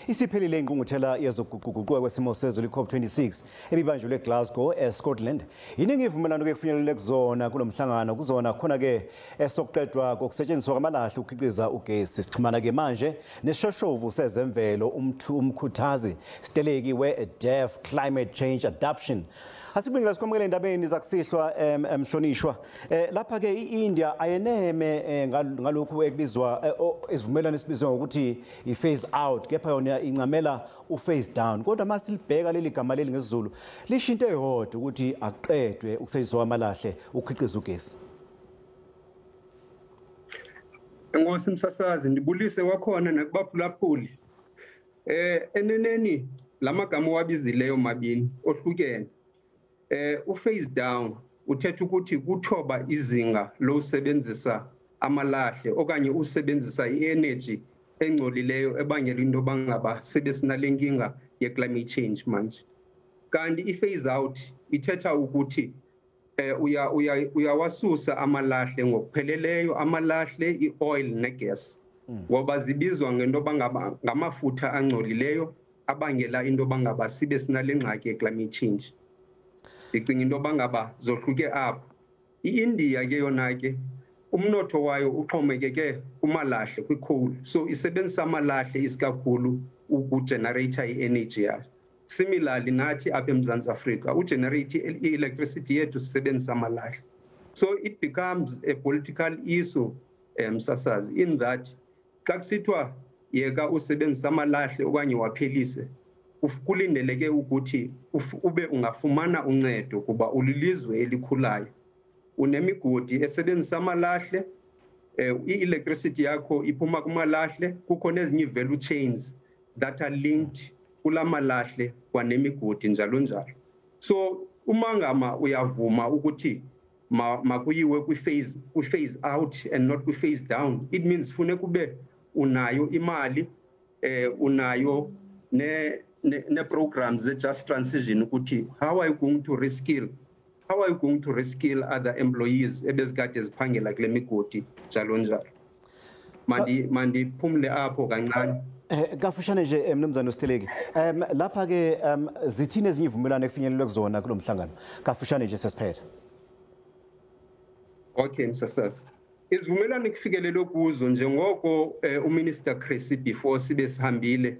Isiphelile ingqungquthela yezokuguquguquka kwesimo sezulu i-COP26 ebibanjelwe eGlasgow eScotland. Iningi ivumelwano ke kufinyelelwe kuzona kulomhlangano kuzona khona ke esokuqedwa kokusetshenziswa kwamalahle ukukhiqiza ugesi. Sixhumana ke manje nesishoshovu sezemvelo uMkhuthazi Steleki we-DEF Climate Change Adaptation. Asibingelele sikwamukele endabeni zakusihlwa mhlonishwa. Lapha ke i-India ayeneme ngalokhu ekubizwa isivumelwano esibizwa ngokuthi i-phase out, kepha yona incamela u-phase down. Kodwa masilibheka leli gama leli ngesiZulu lisho into eyodwa ukuthi akuqedwe ukusetshenziswa kwamalahle ukukhiqiza ugesi. Enkosi msasazi, ndibulise wakhona nakubaphulaphuli. Eneneni lamagama owabizileyo mabini ohlukene. U-phase down uthetha ukuthi kuthoba izinga losebenzisa amalahle okanye usebenzisa i-energy engcolileyo ebangela into bangaba sibe sinale nkinga ye-climate change manje. Kanti i-phase out ithetha ukuthi uyawasusa amalahle ngokupheleleyo, amalahle, i-oil negas, ngoba zibizwa ngento bangaba ngamafutha angcolileyo abangela into bangaba sibe sinale ngxaki ye-climate change. Ndicinga into bangaba zohluke apho. I-India ke yona ke umnotho wayo uxhomekeke kumalahle, kwi-coal, so isebenzisa amalahle isikakhulu ukugenerate i-energy yayo. Similarly nathi apha eMzantsi Afrika ugenerate i-electricity yethu sisebenzisa amalahle. So it becomes a political issue, msasazi, in that xa kusithiwa yeka usebenzisa amalahle okanye waphelise, kulindeleke ukuthi ube ungafumana uncedo kuba ulilizwe elikhulayo, unemigodi esebenzisa amalahle, i-electricity yakho iphuma kumalahle, kukho nezinye value chains that are linked kulamalahle kwanemigodi njalo njalo. So uma uyavuma ukuthi makuyiwe kwi-phase out and not kwi-phase down, it means fune kube unayo imali, unayo ne programs ze just transition ukuthi how are you going to reskill, how are you going to reskill other employees ebezikade ziphangela kule migodi njalo njalo. Mandiphumle apho kancane. Kafushane nje mnumzane Steleki, lapha ke zithini ezinye ivumelwano ekufinyelelwe kuzona kulo mhlangano? Kafushane nje sesiphetha. Okay msasazi, izivumelwano ekufikelelwe kuzo njengoko uMinister Creecy before sibe sihambile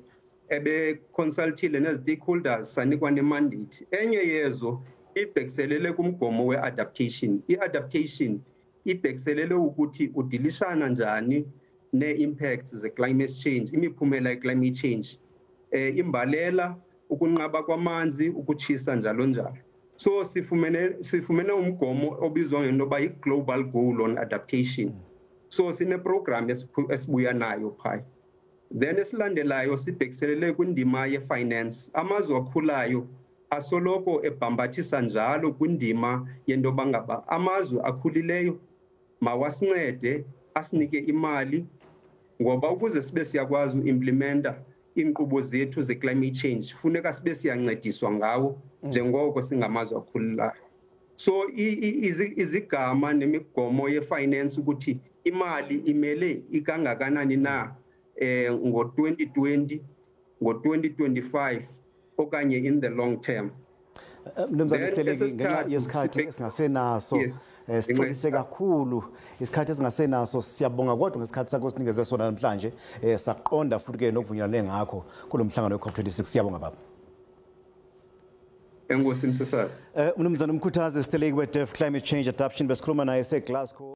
ebe-consultile nezi-stakeholders sanikwa ne-mandate. Enye yezo ibhekiselele kumgomo we-adaptation. I-adaptation ibhekiselele ukuthi udilishana njani nee-impacts ze-climate change, imiphumela ye-climate change, imbalela, ukunqaba kwamanzi, ukutshisa njalo njalo. So sifumene umgomo obizwa ngento yoba yi-global goal on adaptation. So sine-program esibuya nayo phaya. Then esilandelayo sibhekiselele kwindima ye-finance. Amazwe akhulayo asoloko ebhambathisa njalo kwindima yento bangaba amazwe akhulileyo mawasincede asinike imali, ngoba ukuze sibe siyakwazi uimplementa iinkqubo zethu ze-climate change funeka sibe siyancediswa ngawo njengoko singamazwe akhululayo. So izigama nemigomo ye-finance ukuthi imali imele ikangakanani na ngo-2020, ngo-2025 okanye in the long term. Mnumzane Steleki, ngenxa yesikhathi esingasenaso, sixolise kakhulu isikhathi esingasenaso, siyabonga kodwa ngesikhathi sakho sinikeze sona namhlanje, saqonda futhi ke nokuvunyelane ngakho kulo mhlangano we-COP26. Siyabonga baba. Enkosi msasazi. Mnumzane Mkhuthazi Steleki we-DEF Climate Change Adaptation besikhuluma naye eseGlasgow.